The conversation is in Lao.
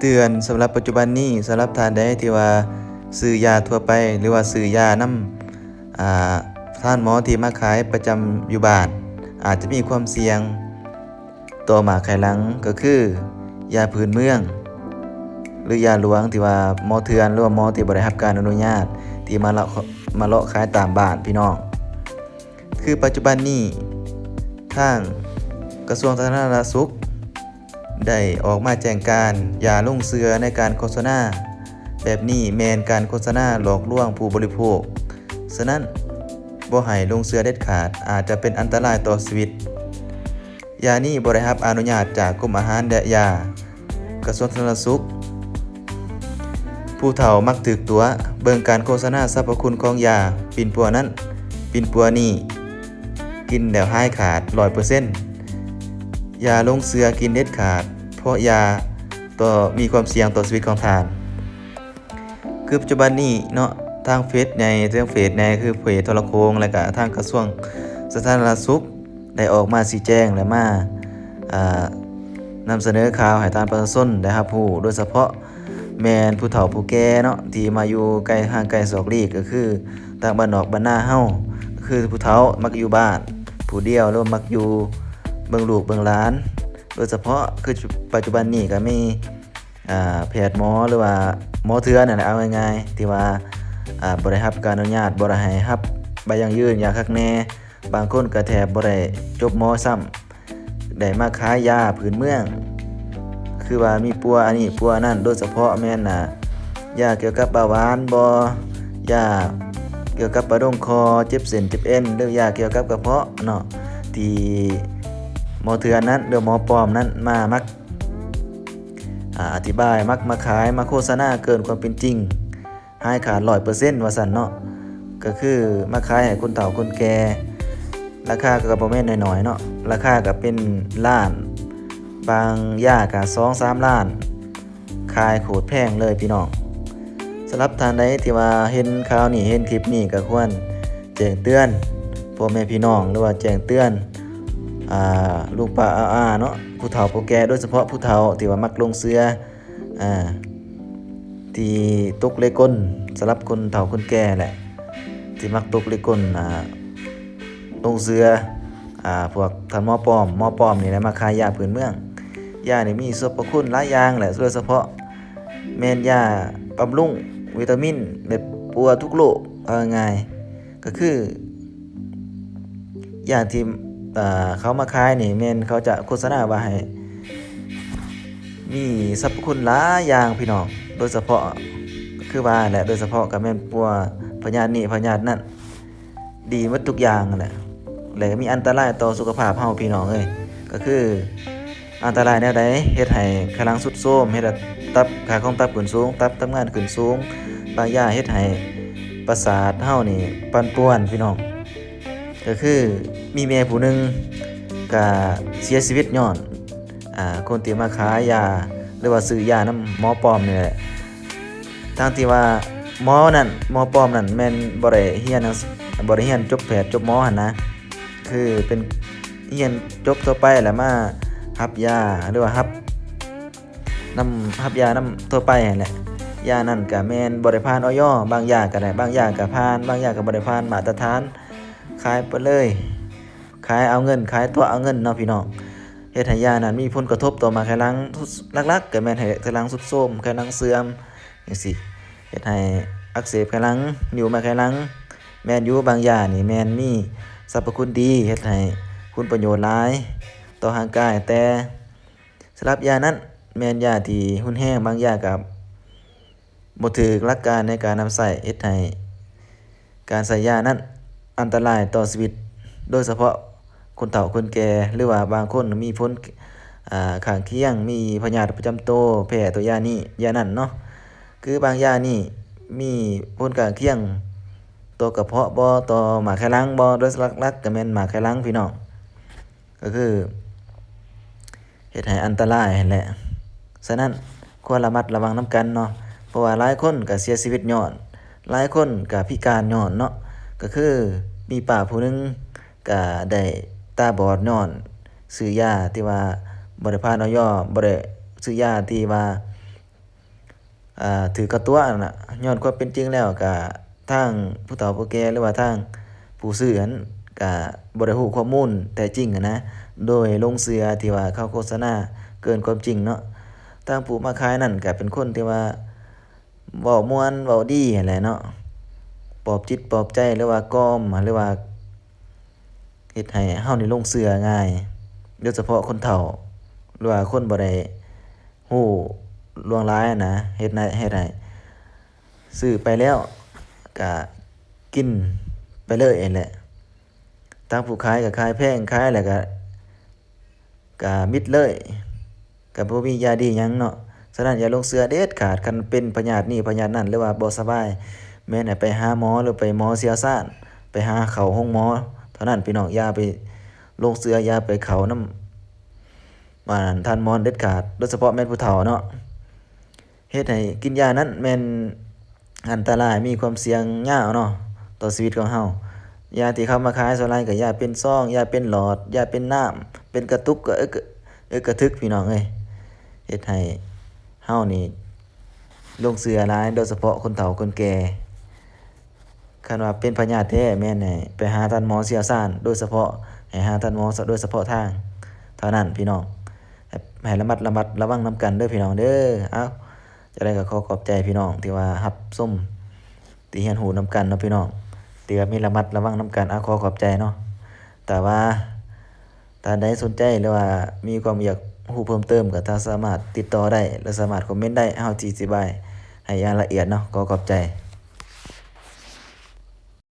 ເຕືອນສຳລັບປັດຈຸບັນນີ້, ສຳລັບທ່ານໃດທີ່ວ່າຊື້ຢາທົ່ວໄປ ຫຼືວ່າຊື້ຢານຳ ອາ ທ່ານໝໍທີ່ມາຂາຍປະຈຳຢູ່ບ້ານ ອາດຈະມີຄວາມສ່ຽງຕໍ່ໝາກໄຂ່ຫຼັງ ກໍຄືຢາພື້ນເມືອງ ຫຼືຢາຫຼວງທີ່ວ່າໝໍເຖື່ອນ ຫຼືວ່າໝໍທີ່ບໍ່ໄດ້ຮັບການອະນຸຍາດ ທີ່ມາເລາະ ມາເລາະຂາຍຕາມບ້ານພີ່ນ້ອງ. ຄືປັດຈຸບັນນີ້ ທາງກະຊວງສາທາລະນະສຸກ ໄດ້ອອກມາແຈ້ງການຢ່າຫຼົງເຊື່ອໃນການໂຄສະນາແບບນີ້ ແມ່ນການໂຄສະນາຫຼອກລວງຜູ້ບໍລິໂພກ, ສະນັ້ນ ບໍ່ໃຫ້ຫຼົງເຊື່ອເດັດຂາດ, ອາດຈະເປັນອັນຕະລາຍຕໍ່ຊີວິດ. ຢານີ້ບໍ່ໄດ້ຮັບອະນຸຍາດຈາກກົມອາຫານ ແລະ ຢາ ກະຊວງສາທາລະນະສຸກ. ຜູ້ເຖົ້າມັກຖືກຕົວະ, ເບິ່ງການໂຄສະນາສັບພະຄຸນຂອງຢາປິ່ນປົວນັ້ນ ປິ່ນປົວນີ້ ກິນແລ້ວຫາຍຂາດຮ້ອຍເປີເຊັນ. ຢ່າຫຼົງເຊື່ອກິນເດັດຂາດ ເພາະຢາຕໍ່ ມີຄວາມສ່ຽງຕໍ່ຊີວິດຂອງທ່ານ. ຄືປັດຈຸບັນນີ້ເນາະ ທາງເຟສໃຫຍ່ ທາງເຟສໃຫຍ່ ຄືເພຈໂທລະໂຄ່ງ ແລະກະທາງກະຊວງສາທາລະນະສຸກ ໄດ້ອອກມາຊີ້ແຈງ ແລະ ມາ ອາ ນຳສະເໜີຂ່າວໃຫ້ທ່ານປະຊາຊົນໄດ້ຮັບຮູ້, ໂດຍສະເພາະແມ່ນຜູ້ເຖົ້າຜູ້ແກ່ເນາະ ທີ່ມາຢູ່ໄກ ຫ່າງໄກສອກຫຼີກ ກໍຄືຕາມບ້ານນອກບ້ານນາເຮົາ, ກໍຄືຜູ້ເຖົ້າມັກຢູ່ບ້ານຜູ້ດຽວ ຫຼືວ່າມັກຢູ່ເບິ່ງລູກເບິ່ງຫຼານ. ໂດຍສະເພາະຄືປັດຈຸບັນນີ້ກໍມີ ອາ ແພດໝໍ ຫຼືວ່າໝໍເຖື່ອນນັ້ນແຫຼະ ເອົາງ່າຍໆ ທີ່ວ່າ ອາ ບໍ່ໄດ້ຮັບການອະນຸຍາດ, ບໍ່ໄດ້ໃຫ້ຮັບໃບຢັ້ງຢືນຢ່າງຄັກແນ່, ບາງຄົນກໍແທບບໍ່ໄດ້ຈົບ ໝໍ ຊ້ຳ ໄດ້ມາຂາຍຢາພື້ນເມືອງ ຄືວ່າມີປົວອັນນີ້ປົວອັນນັ້ນ, ໂດຍສະເພາະແມ່ນ ອາ ຢາກ່ຽວກັບເບົາຫວານບໍ, ຢາກ່ຽວກັບປະດົງຄໍ ເຈັບເສັ້ນເຈັບເອັນ ຫຼືຢາກ່ຽວກັບກະເພາະເນາະ ທີ່ໝໍເຖື່ອນນັ້ນ ຫຼືໝໍປອມນັ້ນມາມັກ ອາ ອະທິບາຍ ມັກມາຂາຍ ມາໂຄສະນາເກີນຄວາມເປັນຈິງ ຫາຍຂາດຮ້ອຍເປີເຊັນວ່າຊັ້ນເນາະ. ກໍຄືມາຂາຍໃຫ້ຄົນເຖົ້າຄົນແກ່ ລາຄາກໍບໍ່ແມ່ນນ້ອຍໆເນາະ, ລາຄາກໍເປັນລ້ານ, ບາງຢາກໍສອງສາມລ້ານ, ຂາຍໂຄດແພງເລີຍພີ່ນ້ອງ. ສຳລັບທ່ານໃດທີ່ວ່າເຫັນຂ່າວນີ້ ເຫັນຄລິບນີ້ ກໍຄວນແຈ້ງເຕືອນພໍ່ແມ່ພີ່ນ້ອງ ຫຼືວ່າແຈ້ງເຕືອນ ອາ ລຸງປ້າອາອາເນາະ, ຜູ້ເຖົ້າຜູ້ແກ່ ໂດຍສະເພາະຜູ້ເຖົ້າທີ່ວ່າມັກຫຼົງເຊື່ອ ອາ ທີ່ຕົກເລກົນ ສຳລັບຄົນເຖົ້າຄົນແກ່ແຫຼະ ທີ່ມັກຕົກເລກົນ ອາ ຫຼົງເຊື່ອ ອາ ພວກທ່ານໝໍປອມ, ໝໍປອມນີ້ແຫຼະມາຂາຍຢາພື້ນເມືອງ. ຢານີ້ມີສັບພະຄຸນຫຼາຍຢ່າງແຫຼະ, ໂດຍສະເພາະແມ່ນຢາບຳລຸງວິຕາມິນ ແບບປົວທຸກໂລກ ເອົາງ່າຍໆ ກໍຄື ຢ່າງທີ່ ເອີ ເຂົາມາຂາຍນີ້ ແມ່ນເຂົາຈະໂຄສະນາວ່າໃຫ້ມີສັບພະຄຸນຫຼາຍຢ່າງພີ່ນ້ອງ, ໂດຍສະເພາະ ຄືວ່າແຫຼະ ໂດຍສະເພາະກໍແມ່ນປົວພະຍາດນີ້ພະຍາດນັ້ນ ດີໝົດທຸກຢ່າງຫັ້ນແຫຼະ ແລະ ກໍມີອັນຕະລາຍຕໍ່ສຸຂະພາບເຮົາພີ່ນ້ອງເອີຍ. ກໍຄື ອັນຕະລາຍແນວໃດ? ເຮັດໃຫ້ໄຂ່ຫຼັງຊຸດໂຊມ, ເຮັດໃຫ້ຕັບ, ຄ່າຂອງຕັບຂຶ້ນສູງ, ຕັບທຳງານຂຶ້ນສູງ, ບາງຢາເຮັດໃຫ້ປະສາດເຮົານີ້ປັ່ນປ່ວນພີ່ນ້ອງ. ກໍຄືມີແມ່ຜູ້ໜຶ່ງກະເສຍຊີວິດຍ້ອນ ອາ ຄົນທີ່ມາຂາຍຢາ ຫຼືວ່າຊື້ຢານຳໝໍປອມນີ້ແຫຼະ. ທັງທີ່ວ່າໝໍນັ້ນ, ໝໍປອມນັ້ນແມ່ນບໍ່ໄດ້ຮຽນ, ບໍ່ໄດ້ຮຽນຈົບແພດຈົບໝໍຫັ້ນນະ, ຄືເປັນຮຽນຈົບທົ່ວໄປແລ້ວມາຮັບຢາ ຫຼືວ່າຮັບນຳ, ຮັບຢານຳທົ່ວໄປຫັ້ນແຫຼະ. ຢານັ້ນກະແມ່ນບໍ່ໄດ້ຜ່ານ ອອຍ ບາງຢາກະໄດ້, ບາງຢາກະຜ່ານ, ບາງຢາກະບໍ່ໄດ້ຜ່ານມາດຕະຖານ, ຂາຍໄປເລີຍ, ຂາຍເອົາເງິນ, ຂາຍຕົວະເອົາເງິນເນາະພີ່ນ້ອງ. ເຮັດໃຫ້ຢານັ້ນມີຜົນກະທົບຕໍ່ໝາກໄຂ່ຫຼັງ, ຫຼັກໆກະແມ່ນໃຫ້ໄຂ່ຫຼັງຊຸດໂຊມ, ໄຂ່ຫຼັງເສື່ອມ ຈັ່ງຊີ້, ເຮັດໃຫ້ອັກເສບໄຂ່ຫຼັງ, ນິ້ວໝາກໄຂ່ຫຼັງ. ແມ່ນຢູ່ ບາງຢານີ້ແມ່ນມີສັບພະຄຸນດີ, ເຮັດໃຫ້ຄຸນປະໂຫຍດຫຼາຍຕໍ່ຮ່າງກາຍ, ແຕ່ສຳລັບຢານັ້ນແມ່ນຢາທີ່ຮຸນແຮງ, ບາງຢາກໍບໍ່ຖືກຫຼັກການໃນການນຳໃຊ້, ເຮັດໃຫ້ການໃຊ້ຢານັ້ນອັນຕະລາຍຕໍ່ຊີວິດ, ໂດຍສະເພາະ ຄົນເຖົ້າຄົນແກ່ ຫຼືວ່າບາງຄົນມີຜົນ ອາ ຂ້າງຄຽງ, ມີພະຍາດປະຈຳໂຕ, ແພ້ຕໍ່ຢານີ້ຢານັ້ນເນາະ. ຄືບາງຢານີ້ມີຜົນຂ້າງຄຽງຕໍ່ກະເພາະບໍ, ຕໍ່ໝາກໄຂ່ຫຼັງບໍ, ໂດຍຫຼັກໆກໍແມ່ນໝາກໄຂ່ຫຼັງພີ່ນ້ອງ, ກໍຄື ເຮັດໃຫ້ອັນຕະລາຍຫັ້ນແຫຼະ. ສະນັ້ນ ຄວນລະມັດລະວັງນຳກັນເນາະ, ເພາະວ່າຫຼາຍຄົນກໍເສຍຊີວິດຍ້ອນ, ຫຼາຍຄົນກໍພິການຍ້ອນເນາະ. ກໍຄືມີປ້າຜູ້ໜຶ່ງກໍໄດ້ຕາບອດຍ້ອນຊື້ຢາທີ່ວ່າບໍ່ໄດ້ຜ່ານ ອອຍ ບໍ່ໄດ້ ຊື້ຢາທີ່ວ່າ ອ່າ ຖືກກັບຕົວຫັ້ນນະ. ຍ້ອນຄວາມເປັນຈິງແລ້ວກະ ທາງຜູ້ເຖົ້າຜູ້ແກ່ ຫຼືວ່າທາງຜູ້ຊື້ຫັ້ນ ກະບໍ່ໄດ້ຮູ້ຂໍ້ມູນແທ້ຈິງຫັ້ນນະ ໂດຍຫຼົງເຊື່ອທີ່ວ່າເຂົາໂຄສະນາເກີນຄວາມຈິງເນາະ. ທາງຜູ້ມາຂາຍນັ້ນກະເປັນຄົນທີ່ວ່າເວົ້າມ່ວນເວົ້າດີຫັ້ນແຫຼະເນາະ ປອບຈິດປອບໃຈ ຫຼືວ່າກ່ອມ ຫຼືວ່າ ເຮັດໃຫ້ເຮົານີ້ຫຼົງເຊື່ອງ່າຍ ໂດຍສະເພາະຄົນເຖົ້າ ຫຼືວ່າຄົນບໍ່ໄດ້ຮູ້ຫຼວງຫຼາຍຫັ້ນນະ ເຮັດໃຫ້ ເຮັດໃຫ້ຊື້ໄປແລ້ວກະກິນໄປເລີຍຫັ້ນແຫຼະ. ທາງຜູ້ຂາຍກະຂາຍແພງ ຂາຍແລ້ວກະ ກະມິດເລີຍ ກະບໍ່ມີຢາດີຫຍັງເນາະ. ສະນັ້ນຢ່າຫຼົງເຊື່ອເດັດຂາດ ຄັນເປັນພະຍາດນີ້ພະຍາດນັ້ນ ຫຼືວ່າບໍ່ສະບາຍ ແມ່ນໃຫ້ໄປຫາໝໍ ຫຼືໄປໝໍຊ່ຽວຊານ ໄປຫາເຂົ້າໂຮງໝໍເທົ່ານັ້ນພີ່ນ້ອງ. ຢ່າໄປຫຼົງເຊື່ອ ຢ່າໄປເຂົ້ານຳ ອັນ ທ່ານໝໍເດັດຂາດ ໂດຍສະເພາະແມ່ນຜູ້ເຖົ້າເນາະ. ເຮັດໃຫ້ກິນຢານັ້ນແມ່ນອັນຕະລາຍ ມີຄວາມສ່ຽງຍາວເນາະ ຕໍ່ຊີວິດຂອງເຮົາ. ຢາທີ່ເຂົາມາຂາຍສ່ວນຫຼາຍກະຢາເປັນຊອງ ຢາເປັນຫຼອດ ຢາເປັນນ້ຳ ເປັນກະຕຸກ ກະເອິກ ກະເອິກກະທຶກພີ່ນ້ອງເອີຍ. ເຮັດໃຫ້ເຮົານີ້ຫຼົງເຊື່ອຫຼາຍ ໂດຍສະເພາະຄົນເຖົ້າຄົນແກ່. ຄັນວ່າເປັນພະຍາດແທ້ແມ່ນໃຫ້ໄປຫາທ່ານໝໍຊ່ຽວຊານ ໂດຍສະເພາະ ໃຫ້ຫາທ່ານໝໍໂດຍສະເພາະທາງເທົ່ານັ້ນພີ່ນ້ອງ. ໃຫ້ ໃຫ້ລະມັດ ລະມັດລະວັງນຳກັນເດີພີ່ນ້ອງເດີ. ເອົ້າ ຈັ່ງໃດກະຂໍຂອບໃຈພີ່ນ້ອງທີ່ວ່າຮັບຊົມ ທີ່ຮຽນຮູ້ນຳກັນເນາະພີ່ນ້ອງ ທີ່ວ່າມີລະມັດລະວັງນຳກັນ. ເອົາ ຂໍຂອບໃຈເນາະ. ຖ້າວ່າທ່ານໃດສົນໃຈ ຫຼືວ່າມີຄວາມຢາກຮູ້ເພີ່ມເຕີມ ກະທ່ານສາມາດຕິດຕໍ່ໄດ້ ຫຼືສາມາດຄອມເມັນໄດ້ ເຮົາຊິອະທິບາຍໃຫ້ຢ່າງລະອຽດເນາະ. ຂໍຂອບໃຈ.